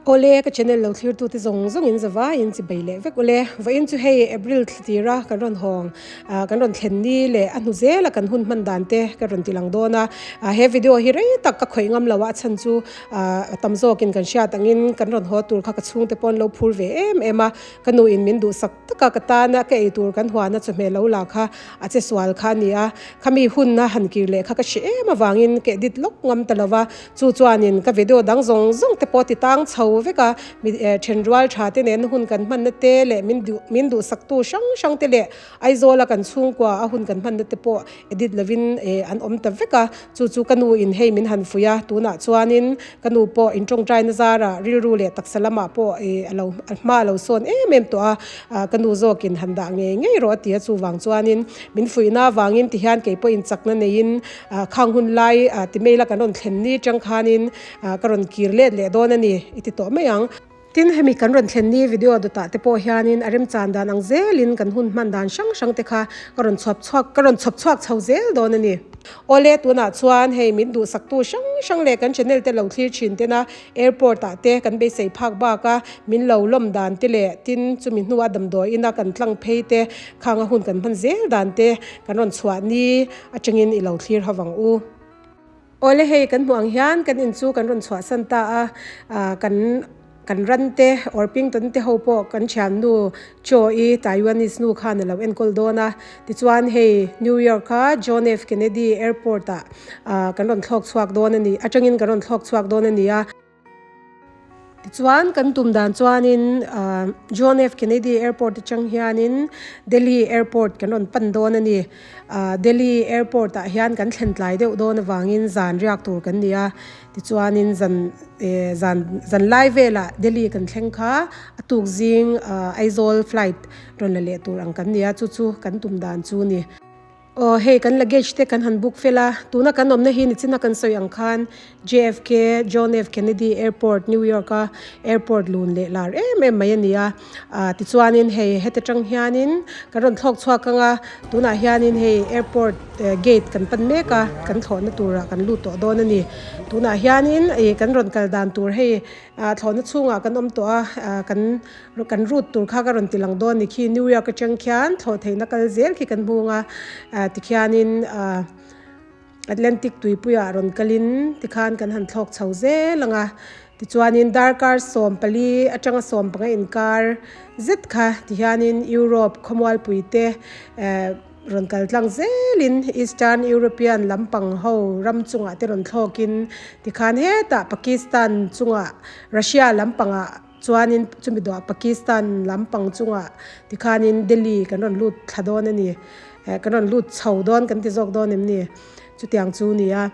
Awle, ka channel lo thlir tute zawng zawng in zavai in chibei leh vek ule. Vawiin chu hei April thla tira kan rawn hawng, kan rawn thlen ni leh a hnu zela kan hun hman dan te ka rawn ti lang dawn a. He video hi rei tak ka khawih ngam lo a, a chhan chu a tam zawkin kan hriat angin kan rawn haw tur kha ka chhungte pawh an lo phur ve em em a. Ka nu in min duhsak taka ka tana ka ei tur kan huana chawhmeh lo la kha a che sual kha a ni a. Khami hunna han kir leh kha ka hre em avangin ka edit lawk ngam ta lo va. Chu chuanin ka video dang zawng zawng te pawh ti tang chho vek a, mi thenrual tha te nen hun kan hmanna te leh min duh min duhsaktu hrang hrang te leh Aizawla kan chhungkua a hun kan hmanna te pawh edit lovin an awm ta vek a. Chu chu ka nu in hei min han fuih a, tunah chuanin ka nu pawh in tawngtaina zarah rilru leh taksa lamah pawh a lo hma a lo sawn em em tawh a, ka nu zawkin han dah ngei ngei rawh a ti a, chuvang chuanin min fuihna avangin tihian kei pawhin chakna neiin Khang hun lai ti mail a kan rawn thlen ni tang khanin ka rawn kir let leh dawn a ni i ti tawh mai ang. Tin, hemi kan rawn thlen ni video dawtah te pawh hianin a remchan dan ang zelin kan hun hman dan hrang hrang te kha ka rawn chhuap chhuak ka rawn chhawp chhuak chho zel dawn a ni. Awle, tunah chuan hei min duhsaktu hrang hrang leh kan channel te lo thlir thin tena airport ah te kan beisei phak bak a min lo lawm dan te leh tin chumi hnua damdawi ina kan tlang phei te khang a hun kan hman zel dan te kan rawn chhuah ni Atangin i lo thlir ho vang u. Awle hei kan hmuh ang hian kan in chu kan rawn chhuahsan ta a, kan kan ran te Orpington te ho pawh kan thiannu Cho i Taiwanese nu khan a lo enkawl dawn a. Tichuan hei New York a John F Kennedy Airport ah kan rawn thlawk chhuak dawn a ni, atangin kan rawn thlawk chhuak dawn a ni a. Tichuan kan tum dan chuanin John F Kennedy Airport atang hianin Delhi Airport kan rawn pan dawn a ni. Delhi Airport ah hian kan thlen tlai deuh dawn avangin zan riak tur kan ni a, tichuanin zan zan zan lai velah Delhi kan thleng kha a tuk zing Aizawl flight rawn la leh tur ang kan ni a, chu chu kan tum dan chu a ni. Aw hei kan luggage te kan han book fel a, tuna kan awmna hi nichina kan sawi ang khan JFK, John F Kennedy Airport, New York a airport lun leh lar em em mai a ni a, ah tichuanin hei heti tang hianin kan rawn thlawk chhuak ang a, tunah hianin hei airport gate kan pan mek a, kan thlawhna turah kan lut tawh dawn a ni. Tunah hianin ih kan rawn kal dan tur hei ah thlawhna chhungah kan awm tawh a, ah kan Kan route tur kha ka rawn ti lang dawn ni khi New York atang khian thlawh theihna kal zel khi kan hmung a, tikhianin Atlantic tuipuiah rawn kalin tikhan kan han thlawk chho zel ang a, tichuanin darkar 14 atanga 15 inkar zet kha tihianin Europe khawmualpui te rawn kal tlang zelin Eastern European lampang ho ram chungah te rawn thlawkin tikhan hetah Pakistan chungah Russia lampangah. Chuanin chumi dawh Pakistan lampang chungah tikhanin Delhi kan rawn lut thla dawn a ni. Eh kan rawn lut chho dawn kan ti zawk dawn em ni? Chutiang chu a ni a.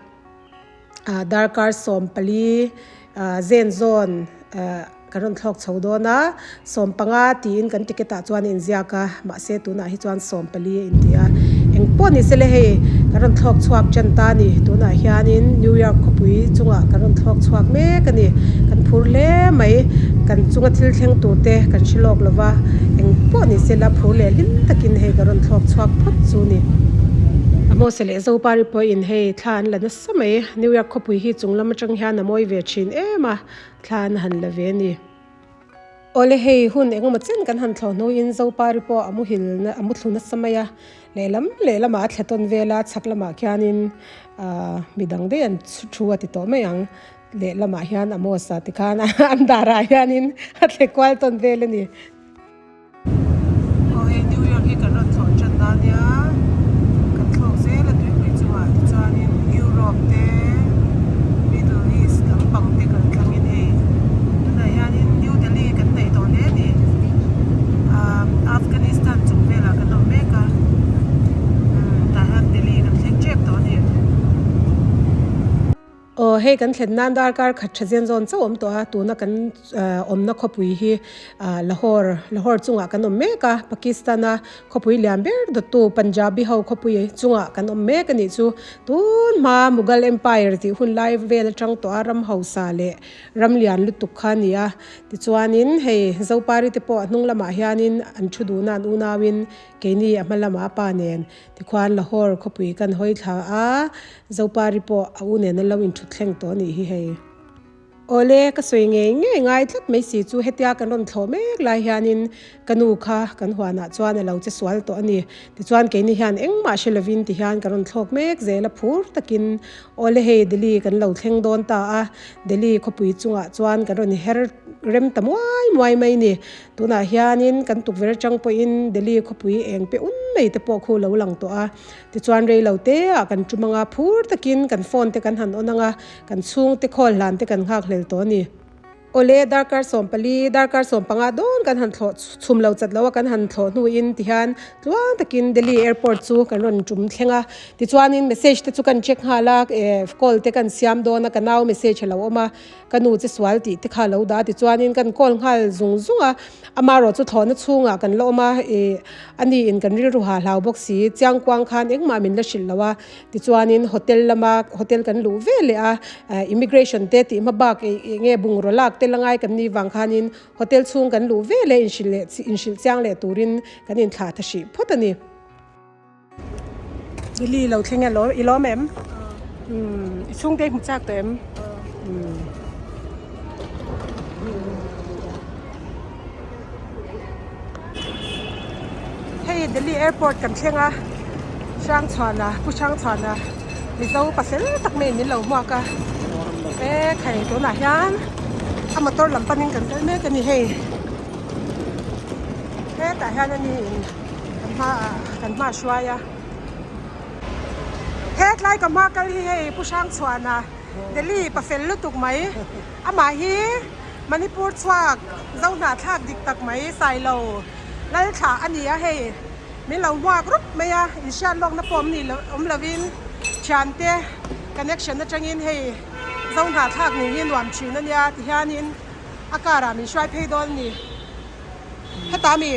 Ah darkar 14 ah zen zawn eh kan rawn thlawk chho dawn a. 15 tiin kan ticket ah chuan a inziak a, mahse tunah hi chuan 14 a inti a. Eng pawh ni se le hei kan rawn thlawk chhuak tan ta a ni. Tunah hianin New York khawpui chungah kan rawn thlawk chhuak mek a ni. Kan phur hle mai. Kan chunga thil thleng tur te kan hre lawk lo va, eng pawh ni se la phur leh hlim takin hei kan rawn thlawk chhuak phawt chu a ni. A hmawse leh Zopari pawhin hei thla an la nasa mai. New York khawpui hi chung lam atang hian a mawi ve thin em a, thla an han la ve a ni. Awle hei hun engemaw chen kan han thlawh hnuin Zopari pawh a muhil a muthlu nasa mai a, lehlam lehlamah a thle tawn vel a, chhak lamah khianin ahh midang daih an thu a ti tawh mai ang, lehlamah hian Amos-a tikhan an darah hianin a thle kual tawn vel a ni. Aw hei New York hi kan rawn thlawh tan ta nia, kan thlawk zel a tuipui chungah tichuanin Europe te Middle East lampang te kan thlangin hei tunah hianin New Delhi kan neih tawh hle a ni ah Afghanistan chung velah kan awm mek a umm tah hian Delhi kan thleng tep tawh a ni. Aw hei kan thlen nan darkar khat tha zen zawn chauh awm tawh a, tuna kan awmna khawpui hi Lahore, Lahore chungah kan awm mek a, Pakistan a khawpui lian ber dawttu Punjabi ho khawpui chungah kan awm mek a nih chu. Tun hma Mughal Empire tih hun lai vel atang tawh a ram hausa leh ram lian lutuk kha a ni a, tichuanin hei Zopari te pawh a hnung lamah hianin an thu duhna an unauin keini a hma lamah a pa nen Tikhuan Lahore khawpui kan hawi thla a, Zopari pawh a u nen an lo inthut thleng tawh a nih hi hei. Awle, ka sawi ngei ngei ngai tlat mai si chu hetia kan rawn thlawh mek lai hianin ka nu kha kan huanah chuan a lo che sual tawh a ni. Tichuan keini hian engmah hre lovin tihian kan rawn thlawk mek zel a phur takin awle hei Delhi kan lo thleng dawn ta a, Delhi khawpui chungah chuan kan rawn her rem ta muai muai mai ni. Tunah hianin kan tukverh atang pawhin Delhi khawpui eng pe un mai te pawh khu lo lang tawh a. Tichuan rei lo te ah kan tum anga phur takin kan phone te kan han on anga kan chhungte khawl hlan te kan nghak hlel tawh a ni. Awle, darkar 14, darkar 15 dawn kan han thlawh chhum lo chat lo a kan han thlawh hnuin tihian tluang takin Delhi airport chu kan rawn tum thleng a. Tichuanin message te chu kan check nghal a, eh call te kan siam dawn a, ka nau message a lo awm a, ka nu che sual tih te kha a lo dah a. Tichuanin kan call nghal zung zung a, amaherawh chu thlawhna chhungah kan la awm a, eh a niin kan rilru ha hlau bawk si, chiangkuang khan engmah min la hrilh lo a. Tichuanin hotel lama hotel kan luh ve leh a, immigration te tih hma bak eng nge bungraw lak te la ngai kan nih vang khanin hotel chhung kan luh ve leh inhrilh leh inhrilh chiang leh turin kan inthlah tha hrih phawt a ni. Lily lo thleng e i lawm em? Umm i chhungte i hmu chak tawh em? Umm. Hei Delhi airport kan thleng a Hrangchhuana Pu Hrangchhuana Mizo pasel tak mai in min lo hmuak a e khai tunah hian a motor lam panin kan kal mek a ni hei hetah hian a ni in kan hmaah kan hma a hruai a hetlai ka hma kal hi hei Pu Hrangchhuana Delhi pasel lutuk mai amah hi. Manipur chhuak Zohnahthlak dik tak mai Sailo Lalthlah a ni a hei min lo hmuak rup mai a inhriat lawkna pawh awm ni lo awm lovin thiante connection atangin hei Zohnahthlak nih hi nuam thin a nia ti hianin a car ah min hruai phei dawn a ni. Heta mi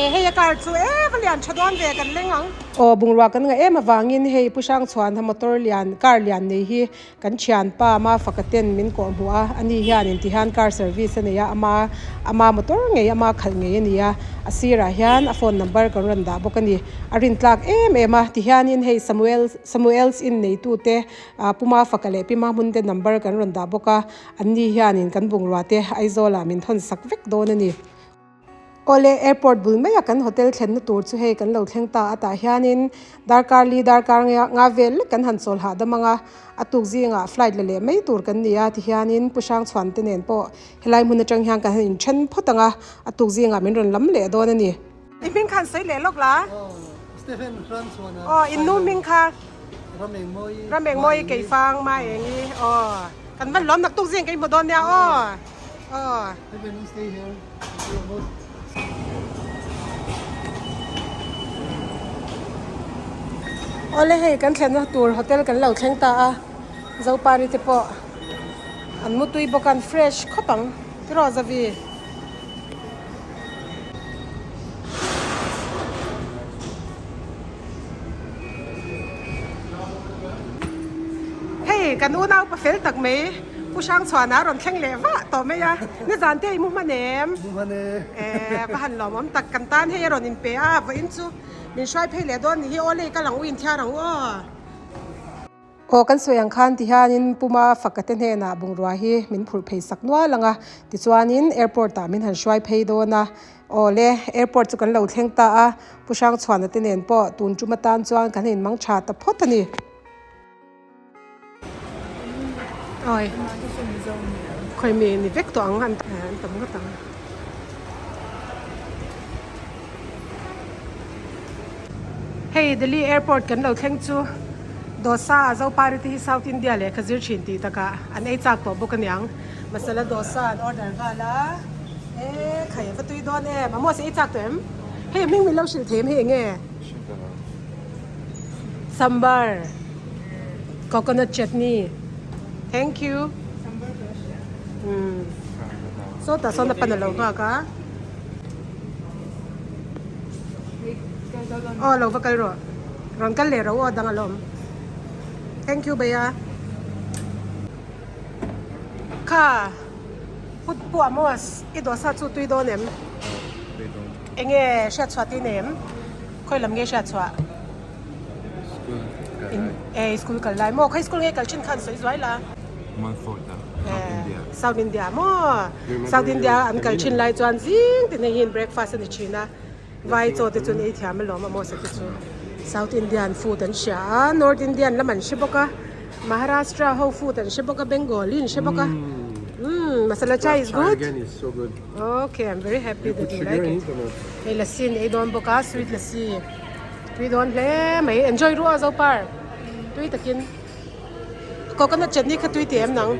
e hei a car chu e va lian tha dawn ve kan leng ang. Aw bungrua kan ngah em avangin hei Pu Hrangchhuan ha motor lian car lian nei hi Kan thianpa ama faka ten min kawh hmuh a, ani hianin tihian car service a nei a, ama ama motor ngei ama khalh ngei a ni a, a sirah hian a phone number kan rawn dah bawk a ni. A rin tlak em em a, tihianin hei Samuel Samuel's in neitute ah Puma faka leh Pima hmun te number kan rawn dah bawk a, anni hianin kan bungrua te Aizawlah min thawn sak vek dawn a ni. Awle, airport bul maia kan hotel thlenna tur chu hei kan lo thleng ta a tah hianin darkar li darkar nga vel lek kan han chawl hahdam ang a, a tuk zingah flight la leh mai tur kan ni a tihianin Pu Hrangchhuan te nen pawh helai hmun atang hian kan han inthen phawt ang a, a tuk zingah min rawn lam leh dawn a ni. I hming khan sawi leh lawk la. Stephen Hrangchhuana. Aw, in nu hming kha. Ramengmawi. Ramengmawi Keifang Maengi. Aw, kan van lawm nak tuk zing ka i hmu dawn nia aw. Aw. Have a nice day here. Awle hei kan thlenna tur hotel kan lo thleng ta a Zopari te pawh an mutui bawk a an fresh khawp ang tiraw Zavi. Hei kan unau pa fel tak mai Pu Hrangchhuana a rawn thleng leh vah tawh mai a, nizan te i mu hman em? Mu hman e. Eh va han lawm awm tak, kan tan hei a rawn in pe a, vawiin chu min hruai phei leh dawn ni hi aw lei kal ang u inthiar ang u aw. Aw kan sawi ang khan ti hianin Puma faka te hnenah bungrua hi min phurh phei sak nual ang a, tichuanin airport ah min han hruai phei dawn a, aw le airport chu kan lo thleng ta a, Pu Hrangchhuana te nen pawh tun tum atan chuan kan inmang tha ta phawt a ni. Awi khawi mi ni vek tawh ang an tam ngawt ang. Hei Delhi airport kan lo thleng chu dosa a Zopari te hi South India lehkha zir thin tih takah an ei chak tawh bawk aniang masala dosa an order nghal a e khai a va tui dawn em a maw se ei chak tawh em hei hming min lo hrilh thei em hei enge sambar coconut chutney thank you um sawtah sawn a pan a lo nghak a. Aw lo va kal rawh rawn kal leh ro aw dang alawm thank you bhaiya kha put puah maw i dosa chu tui dawn em enge hriat chhuah tih nei em khawi lam nge hriat chhuah e school kal lai maw khawi school nge kal thin khan sawi zuai la. Montfort a South India. South India maw? South India an kal thin lai chuan zing tin hei hi an breakfast a ni thin a, vai chaw te chu an ei thiam alawm a Mosa te chu. South Indian food an hria a, North Indian lam an hre bawk a, Maharashtra ho food an hre bawk a, Bengali an hre bawk a. Umm masala chai is good? Okay, I'm very happy that you like it. Hei lassi an ei dawn bawk a, sweet lassi. Tui dawn hle mai, enjoy ruah Zopar. Tui takin. Coconut chutney kha tui tih em nang?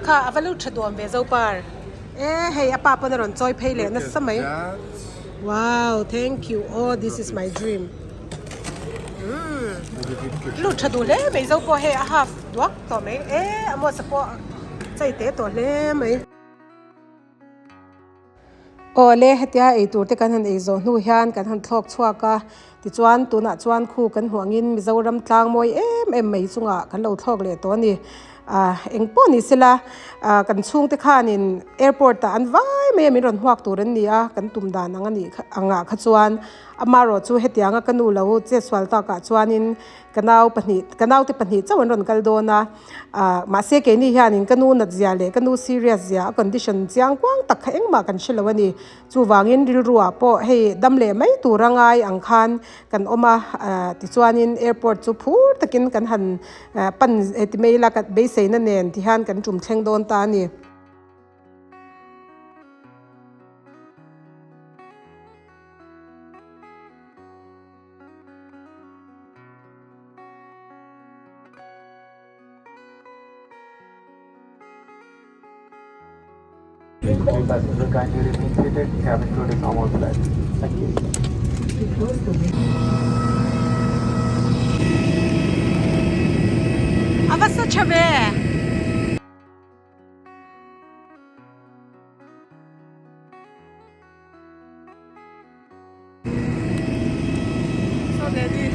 Kha a va lut tha duam ve Zopar. E hei a pa pawn a rawn chawi phei leh nasa mai. Wow thank you oh this is my dream. Lut tha duh hle mai Zo pawh hei a half duak tawh mai. E a mawsa pawh chei teh tawh hle mai. Awle, hetia ei tur te kan han ei zawh hnu hian kan han thlawk chhuak a, tichuan tunah chuan khu kan hmuh angin Mizoram tlang mawi em em mai chungah kan lo thlawk leh tawh a ni. Ah, eng pawh ni sela, ah kan chhungte khanin airport ah an vai mai a min rawn hmuak tur an ni a, kan tum dan ang a nih angah kha chuan amaherawh chu hetianga ka nu lo chetsual takah chuanin Ka nau pahnih, ka naute pahnih chauh an rawn kal dawn a, ah mahse keini hianin ka nu nat zia leh ka nu serious zia a condition chiang kuang tak kha engmah kan hre lo a ni. Chuvangin rilruah pawh hei dam leh mai tura ngai ang khan kan awm a, ah tichuanin airport chu phur takin kan han pan ti mai ila ka beiseina nen tihian kan tum thleng dawn ta a ni. All passengers kindly remain seated. Cabin crew disarm all flight. Thank you. A va sa tha ve. So daddy.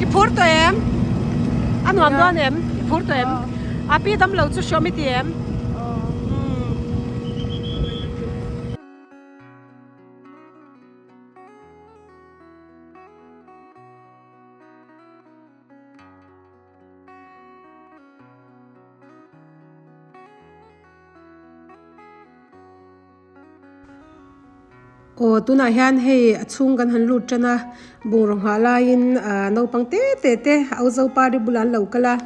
I phur tawh em? A nuam dawn em? I phur tawh em? A pi dam lo chu hriawm i ti em? Aw tunah hian hei a chhung kan han lut tan a bungraw nghah laiin ah naupang te te te au zo pari bulah an lo kal a.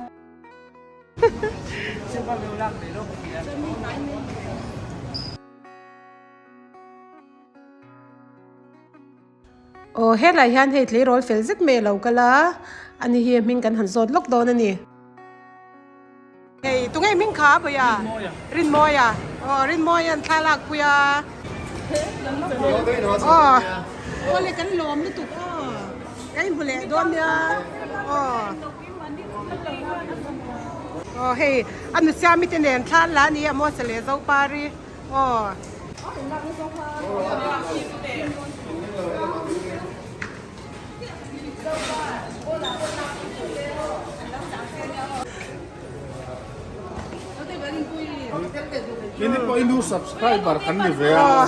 Aw helai hian hei tleirawl fel zet mai a lo kal a, ani hi a hming kan han zawt lawk dawn a ni. Hei tunge hming kha Bawia? Rinmawia. Aw Rinmawia'n thla lak pui a. Aw awle kan lawm lutuk aw ka inhmu leh dawn nia aw. Aw hei a nusiami te nen thla an la a ni a maw Sale Zopari. Aw. Ini pawh i nu subscriber kan ni ve a.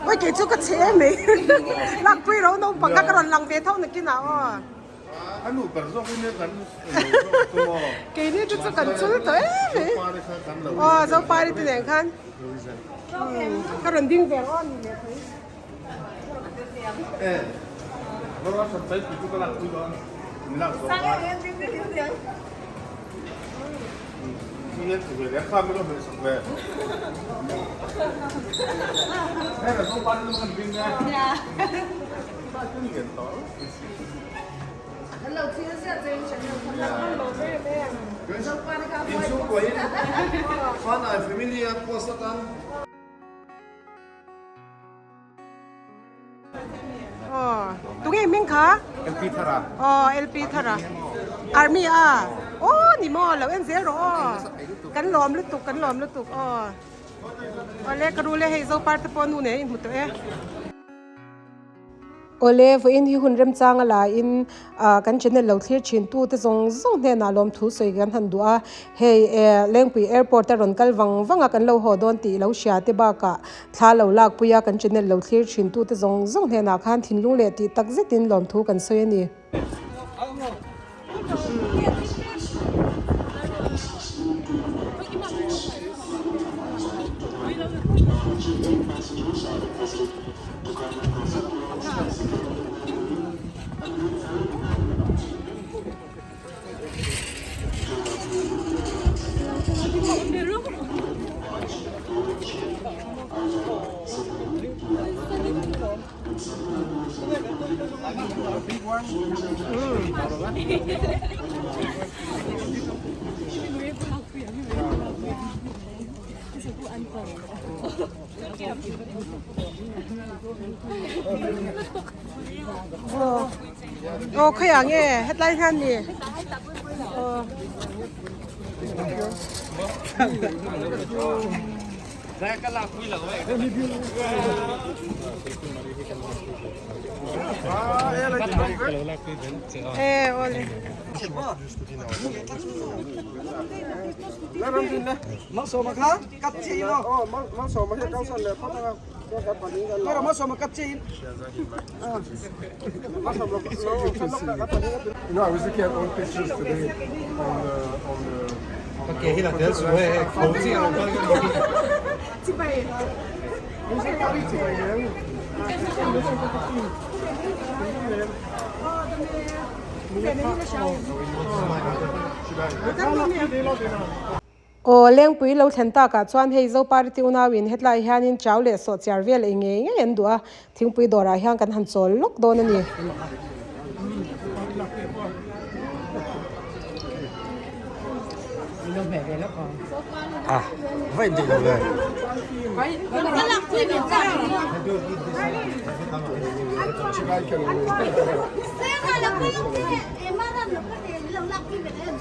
Oi kei chu ka che mai. Lakpui ro naupang kha ka rawn lang ve tho nakinah aw. A nu ber zawk in kan lo zawk chu maw. Keini te chu kan chul tawh em mai. Zopari kha kan lo. Aw Zopari te nen khan. Ka rawn ding ve aw ni leh thei. E. Rora san chai pui chu ka lak pui dawn. Min lak zawk. Nge ve le kha mi lo hmeh sak ve. He la Zopari te kan ding e. Tunge hming kha? LP Thara. Aw LP Thara. Army a. Aw ni maw lo en zel rawh aw. Kan lawm lutuk kan lawm lutuk aw. Awle ka rul e hei Zopar te pawh nu nen a inhmu tawh e. Awle, vawiin hi hun remchang a la in kan channel lo thlir thin tu te zawng zawng hnenah lawmthu sawi kan han duh a. Hei Lengpui Airport a rawn kal vang vang a kan lo haw dawn tih lo hria te bakah thla lo lakpui a kan channel lo thlir thin tu te zawng zawng hnenah khan thinlung leh tih tak zetin lawmthu kan sawi a ni. Aw khawiah nge hetlai hian ni aw. You know, I was looking at old pictures today on the on the. Aw, Lengpui lo thlen takah chuan hei Zoparity unauin hetlai hianin chau leh sawhchiar vel ei ngei ngei an duh a, thingpui dawrah hian kan han chawl lawk dawn a ni.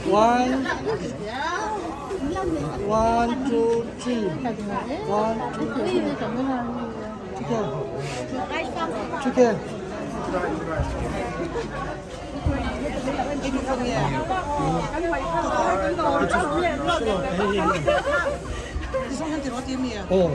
One, one, two, three. One, two, three. Chicken. Chicken. Oh.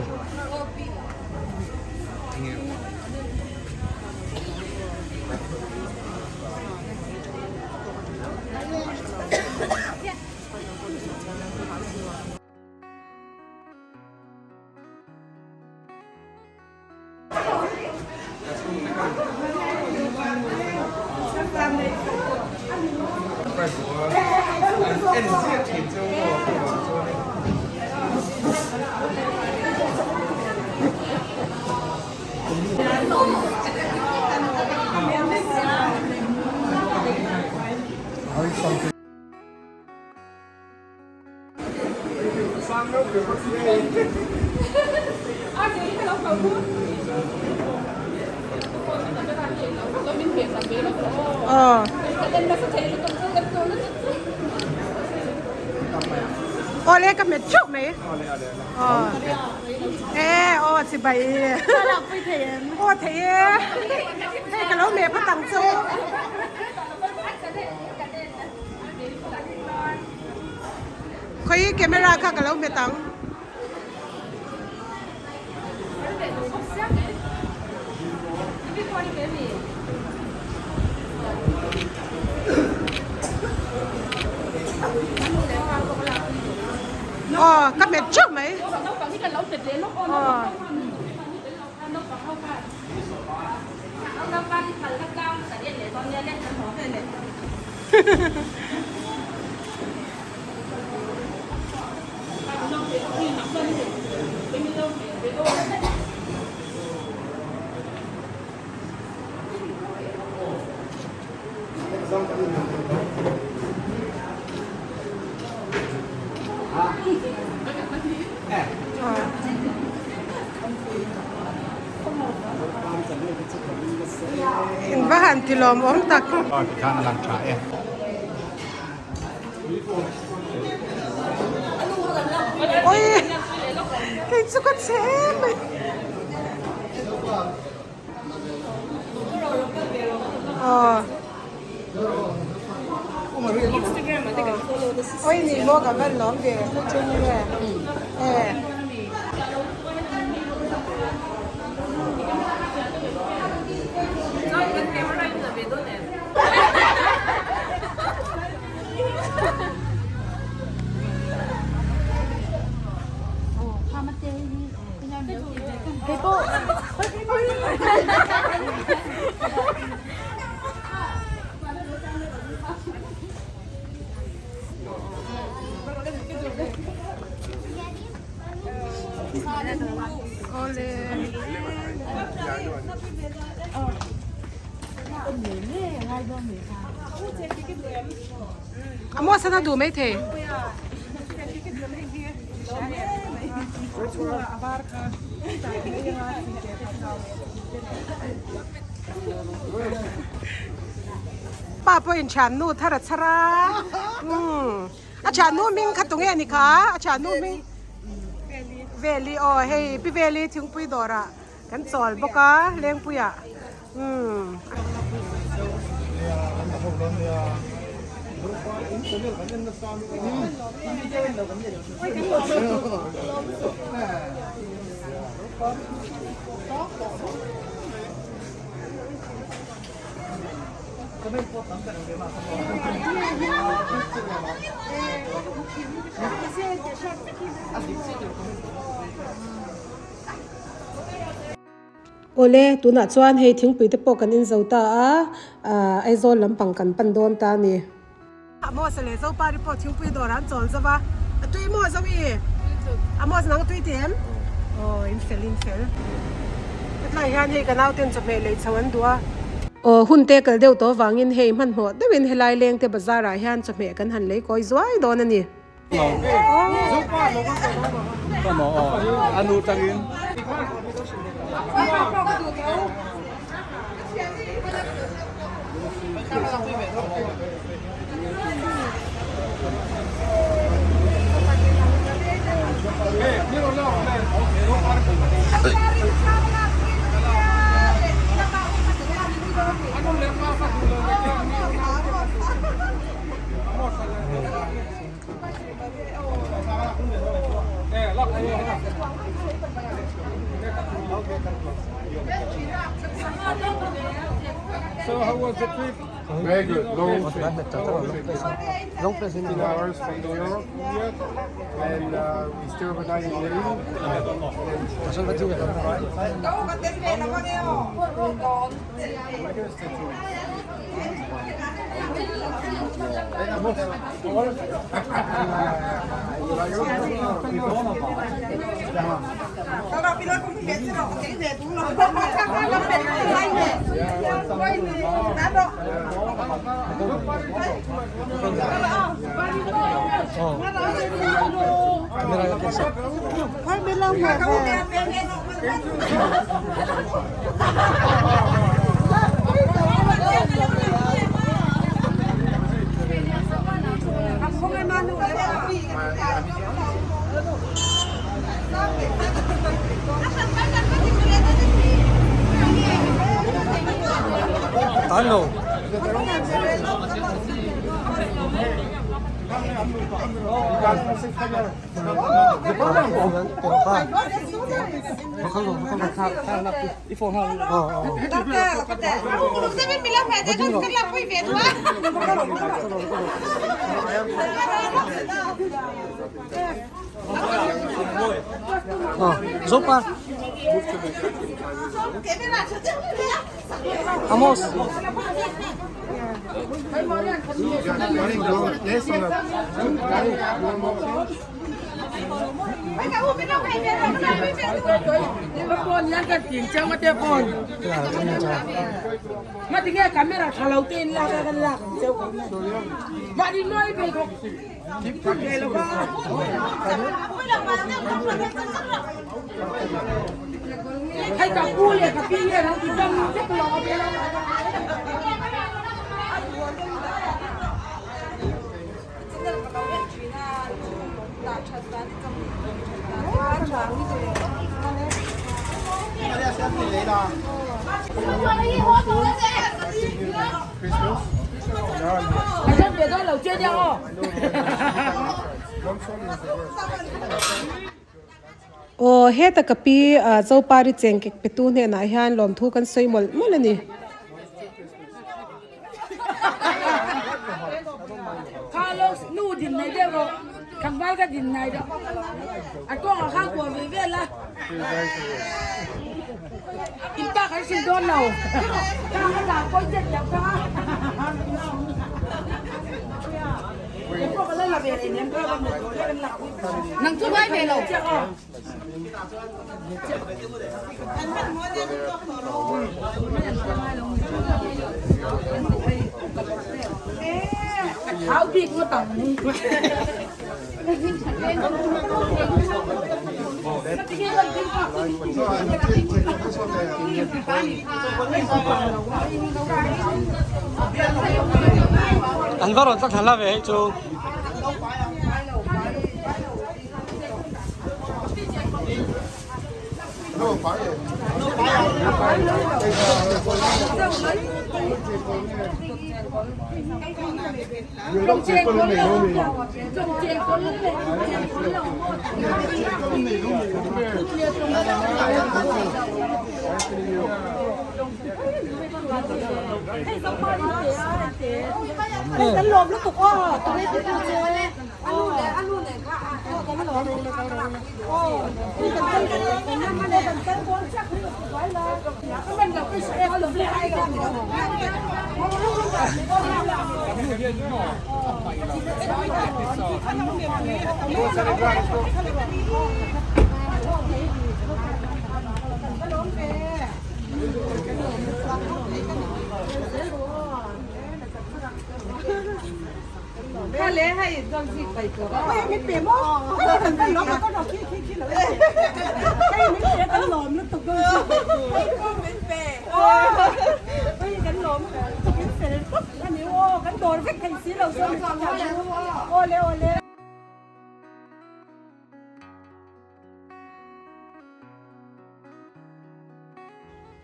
Aw le ka hmet theuh mai. Aw e aw chibai aw thei e hei ka lo meh phawt ang chu. Khawi camera kha ka lo hmet ang. Aw ka hmet theuh mai. Aw. In va han ti lawm awm tak. Oi kei chu ka che em mai. Aw. Oi ni maw ka van lawm ve chu nge e. A maw sana duh mai thei. Pa pawhin thiannu thar a chhar a, umm a thiannu hming kha tunge a ni kha a thiannu hming Veli aw hei Pi Veli thingpui dawrah kan chawl bawk a Lengpuiah umm. Awle, tunah chuan hei thingpui te pawh kan inzo ta a, Aizawl lampang kan pan dawn ta a ni. Amos leh Zopari pawh thingpui dawrah an chawl zauh a, a tui maw Zoe? Amos nang tui ti em? Aw in fel in fel. Hetlai hian hei ka nauten chawhmeh lei chho an duh a. Aw hun te kal deuh tawh vangin hei hmanhmawh deuhin helai lengte bazar ah hian chawhmeh kan han lei kawi zuai dawn a ni. So how was the trip? Very good. Long trip. Long trip. 15 hours from New York. And uh, we stay overnight in Delhi. We're gonna stay 2 weeks. Zopa Amos came here Christmas. Now I'm here. Monsoon is the worst. Aw heta ka pi Zopari chengkek pe tu hnenah hian lawmthu kan sawi mawlh mawlh a ni. An va rawn tla thla ve hei chu.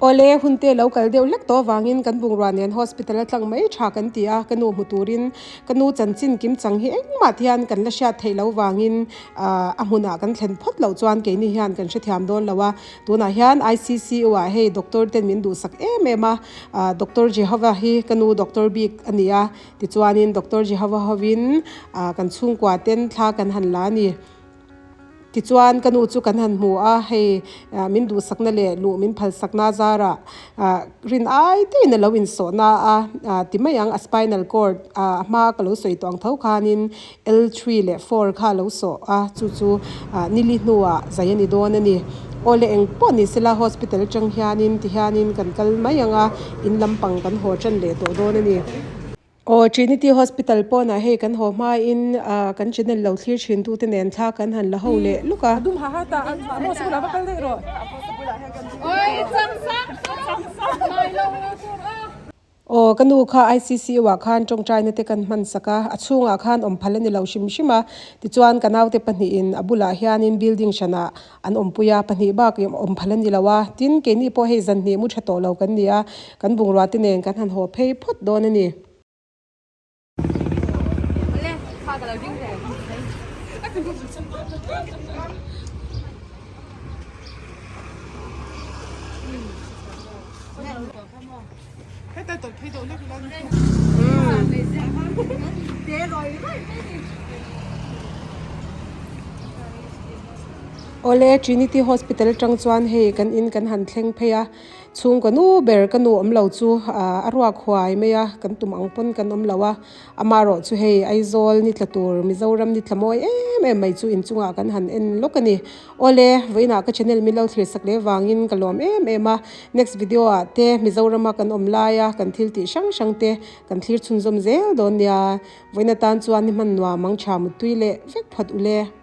Awle, hun te lo kal deuh hlek tawh avangin kan bungrua nen hospital a tlang mai tha kan ti a, ka nu hmu turin ka nu chanchin kim chang hi engmah te hian kan la hriat theih loh vangin ahh a hmunah kan thlen phawt loh chuan keini hian kan hrethiam dawn lo a, tunah hian I_C_C_U ah hei doctor ten min duhsak em em a, ahh doctor Jehovah hi ka nu doctor bik a ni a, tichuanin doctor Jehovah hovin ahh kan chhungkua ten thla kan han la a ni. Tichuan ka nu chu kan han hmu a, hei min duhsakna leh luh min phalsakna zarah rin ai teiin a lo insawhna a ti mai ang, a spinal cord a hma ka lo sawi tawh ang tho khanin L three leh four kha a lo sawh a, chu chu nili hnuah zai a ni dawn a ni. Aw le eng pawh ni sela hospital atang hianin tihianin kan kal mai ang a, in lampang kan haw tan leh tawh dawn a ni. Aw Trinity Hospital pawnah hei kan haw hmain ah kan channel lo thlir thin tute nen thla kan han la ho leh luk a. Aw ka nu kha ICCU ah khan tawngtaina te kan hman sak a, a chhungah khan awm phal a ni lo hrim hrim a, tichuan ka naute pahnihin a bulah hianin building hranah An awmpui a, pahnih bak awm phal a ni lo a, tin keini pawh hei zan hnih mu tha tawh lo kan ni a, kan bungrua te nen kan han haw phei phawt dawn a ni. Awle Trinity Hospital atang chuan hei kan in kan han thleng phei a, chhungkaw nu ber ka nu awm lo chu a ruak huai mai a, kan tum ang pawn kan awm lo a, amaherawh chu hei Aizawl ni tla tur Mizoram ni tla mawi em em mai chu inchungah kan han en lawk a ni. Awle vawiinah ka channel min lo thlir sak leh vangin ka lawm em em a, next video ah te Mizorama kan awm laia kan thil tih hrang hrang te kan thlir chhunzawm zel dawn nia, vawiin atan chuan ni hman nuam ang tha muttui leh vek phawt ule.